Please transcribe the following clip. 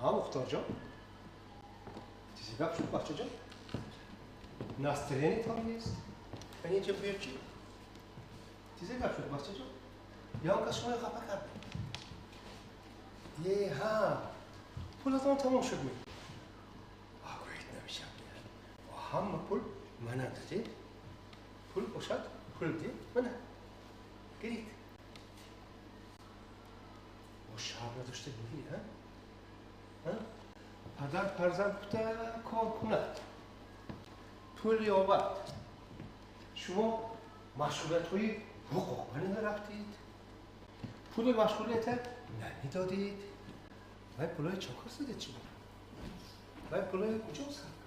Ҳа, Мухторҷон, чизе гап шуд, бачаҷон? Настроение тон нест. Инҷа биё, чӣ? Чизе гап шуд, бачаҷон? Ё кас шуморо хафа кард? Е, ҳа, пулатон тамом шуд ми? Гӯед, намешавад. Ҳама пул мана додед. Пул бошад, пул дед, мана. Гиред. Бо шарм надошта мегирӣ, ҳа? Падар фарзанд гуфта кор кунад, пул ёбад. Шумо машғулиятҳои ҳуқуқманӣ нарафтед, пули машғулията намедодед. Вай пулҳои чокор задед шумо? Вай пулҳои куҷо сарф?